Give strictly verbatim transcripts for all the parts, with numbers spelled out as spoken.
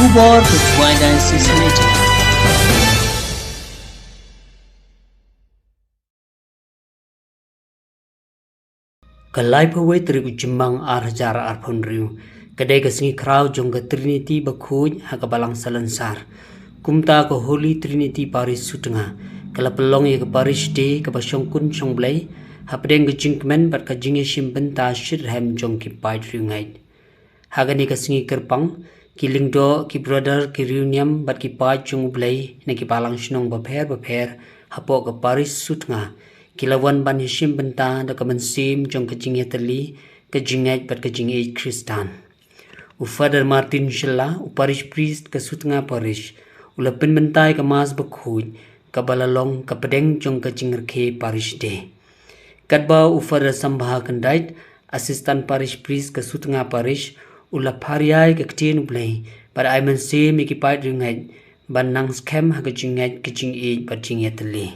Khubor ka Khwai Diocese Radio. Ka laiphew wei tarik u Jymmang ar hajar arphew hynriew ka dei ka sngi khraw jong ka Trinity Bakhuid ha ka Balang Salonsar. Kumta ka Holy Trinity Parish Sutnga ka la pynlong ïa ka Parish Day kaba shongkun shongblei hapdeng ka jingkmen bad ka jingïashim bynta shitrhem jong ki paid riewngeit. Ha kane ka sngi kyrpang, ki lyngdoh, ki brother, ki riewniam bad ki paid jong U Blei na ki balang shnong bapher bapher hapoh ka Parish Sutnga ki la wan ban ïashim bynta da ka mynsiem jong ka jingïatylli, ka jingngeit bad ka jingïeit Khristan. U Father Martin Shylla, u Parish Priest ka Sutnga Parish, u la pynbynta ïa ka Mass Bakhuid kaba la long ka pdeng jong ka jingrakhe Parish Day. Katba u Father Sambha Kyndait, Assistant Parish Priest ka Sutnga Parish, u la pharïai ka ktien U Blei bad ai mynsiem ïa ki paid riewngeit ban nang skhem ha ka jingngeit, ka jingïeit bad jingïatylli.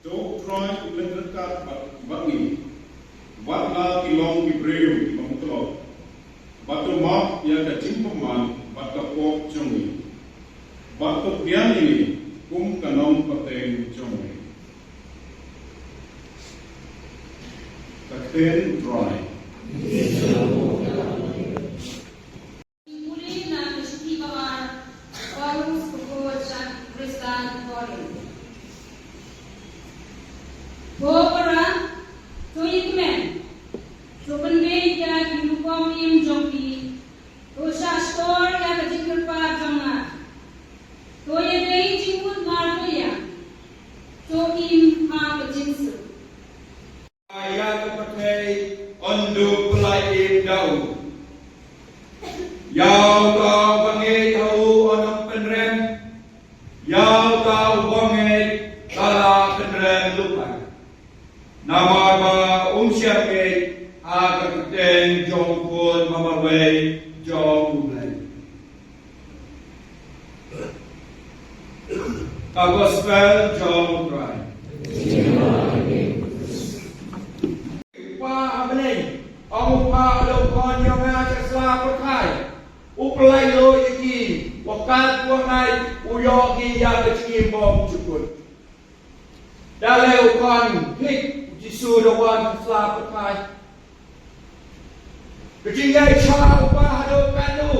To U Trai u leh ryngkat bad, bad ngi, wat la ki long ki briew kiba mutloh, bad to map ïa ka jingbymman bad ka pop jong ngi, bad to pdiang ïa ngi kum ka nongpateng jong ngi. Ka ktien U Trai. Pule na ka shithi ba ar, Paulus u khot sha ki Khristan Korinth. Ko para, to ïa kmen, to pynbeit ïa ki rukom im jong phi, to shah shkor ïa ka jingkyrpad jong nga, to ïadei jingmut martuid, to im ha ka jingsuk. Ïa ka pyrthei yn dup pynlait im da u. Ïa uta uba ngeit ha u un ym pynrem. Ïa uta uba ngeit ka la pynrem lypa, namar ba um shym ngeit ha ka kyrteng jong u Khun ba marwei jong U Blei. Gospel jong U Trai. Kpa ha bneng, ong u Kpa, u la khot ïa nga sha sla pyrthai. U pynlait lut ïa ki, wat kat wat ngeit, u ïoh ki ïa ka jingim bymjukut. Da leh u khot, u Jisu u da wan sha sla pyrthai. Ka jingïaishah u Kpa haduh katno,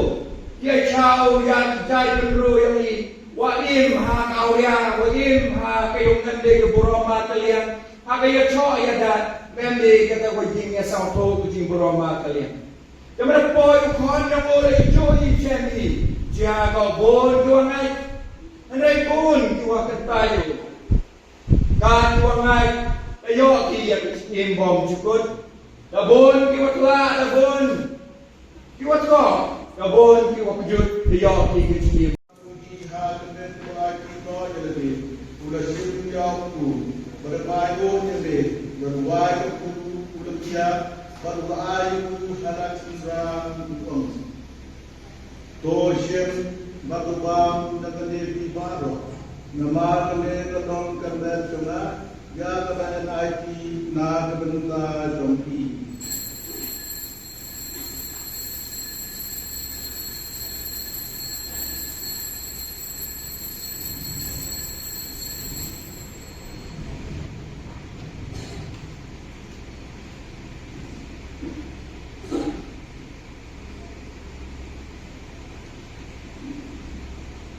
ïaishah u ïa ki jait bynriew ïa ngi, wat im ha ka awria, wat im ha ka ïoh ngan dei ka burom markylliang, ha ka ïachoh ïadat, mem dei kata ka jingïasngewthuh ka jingburom markylliang. Te mynta poi u khot jong u la ïa juh ïa jem hi, jia ka bun ki wa ngeit, hynrei bun ki wa kyntait ïa u. Ka ki wa ngeit, la ïoh ki ïa ka jingim bymjukut. La bun ki wa tlah, la bun ki wa tkoh, la bun ki wa kjut, la ïoh ki ïa ka jingim. U la shim ïa u, bad u bai u ïa me, bad u bai u, u la pia, bad u la ai u ha la shynrang u ong. To shim bad to bam na kane phi baroh, namar kane ka long ka met jong nga, ïa kaba ngan aiti na ka bynta jong phi.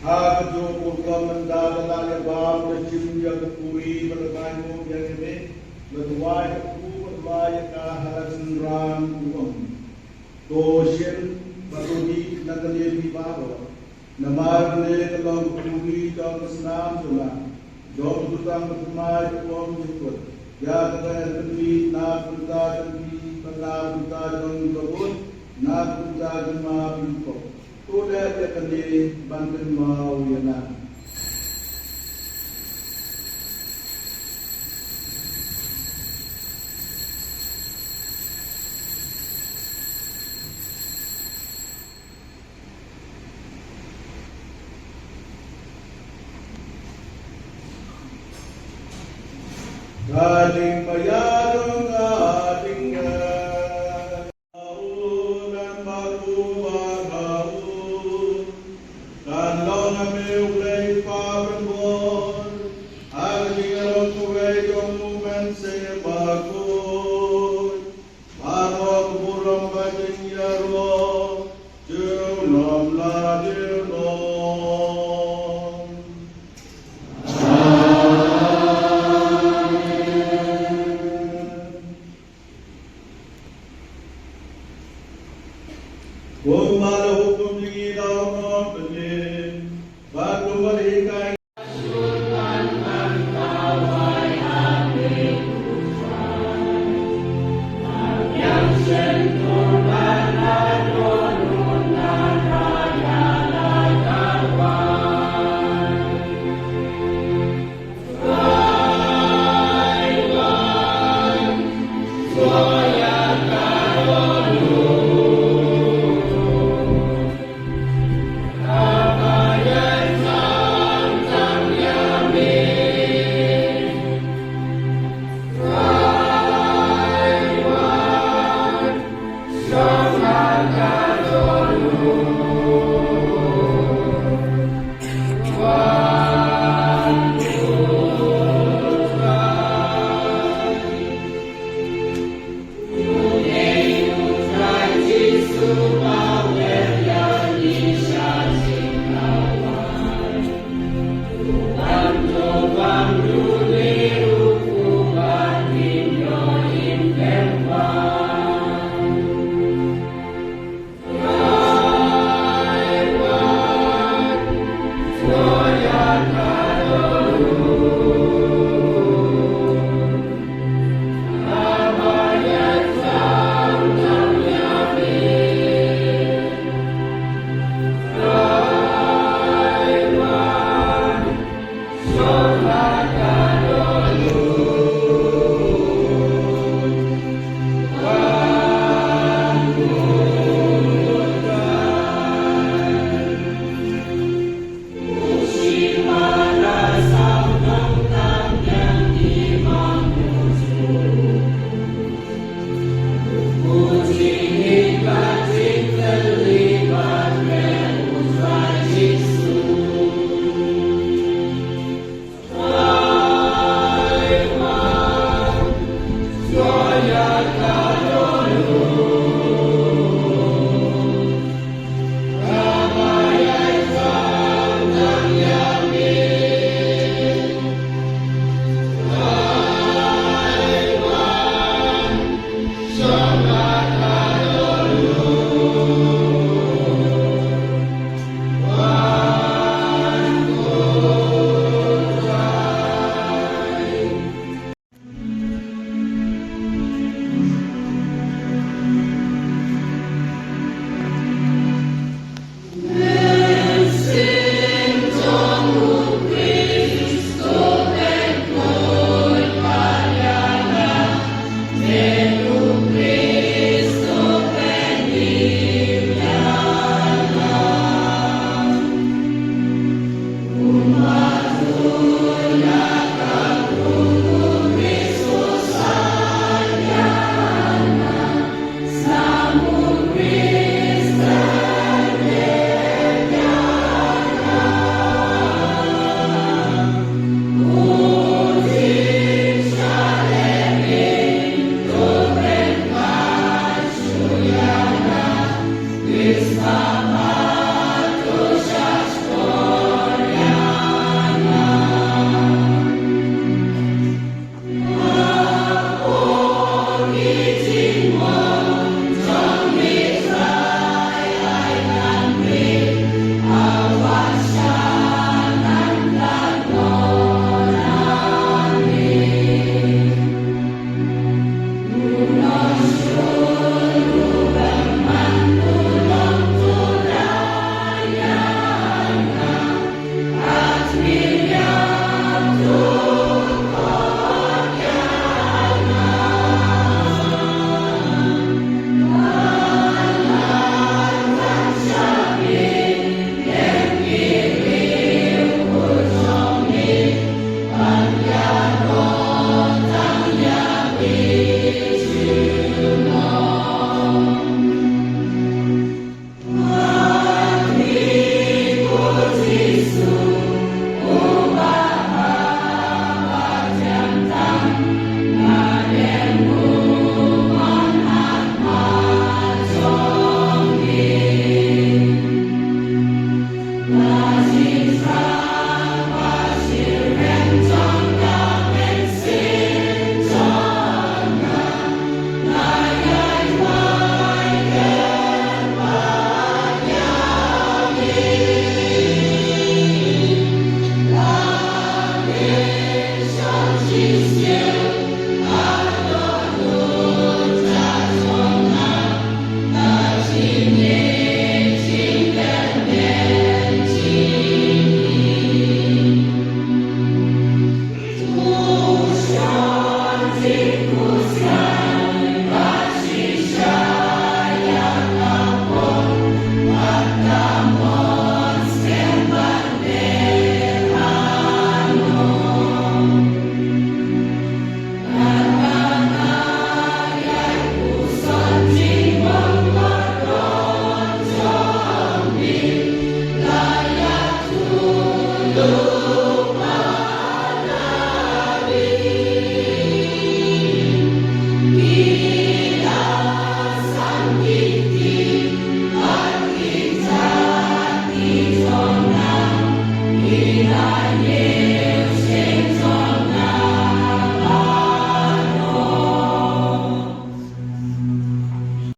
Ha kajuh ka por mynta ka la ïa bam ka jingïa ka puri bad ka bai mo ïa ka me, bad wai ka pu bad wai ka ha la shynrang u ong. To shim bad to dih na kane phi baroh. Namar kane ka long ka puri jong ka snam jong nga, jong ka jutang ka thymmai ka bymjukut, ïa kaba ngan pynmih na ka bynta jong phi bad na ka bynta jong ngi baroh, na ka bynta jong ma Jakob. To leh ïa kane ban kynmaw ïa nga. Ka jingpyndait jong nga ha u, kan ba u ba ha u, kan long ha me U Blei Kpa Pynbor, ha ka jinglong kawei jong U Mynsiem Bakhuid. Baroh ka burom bad jingïaroh junom la junom. Amen.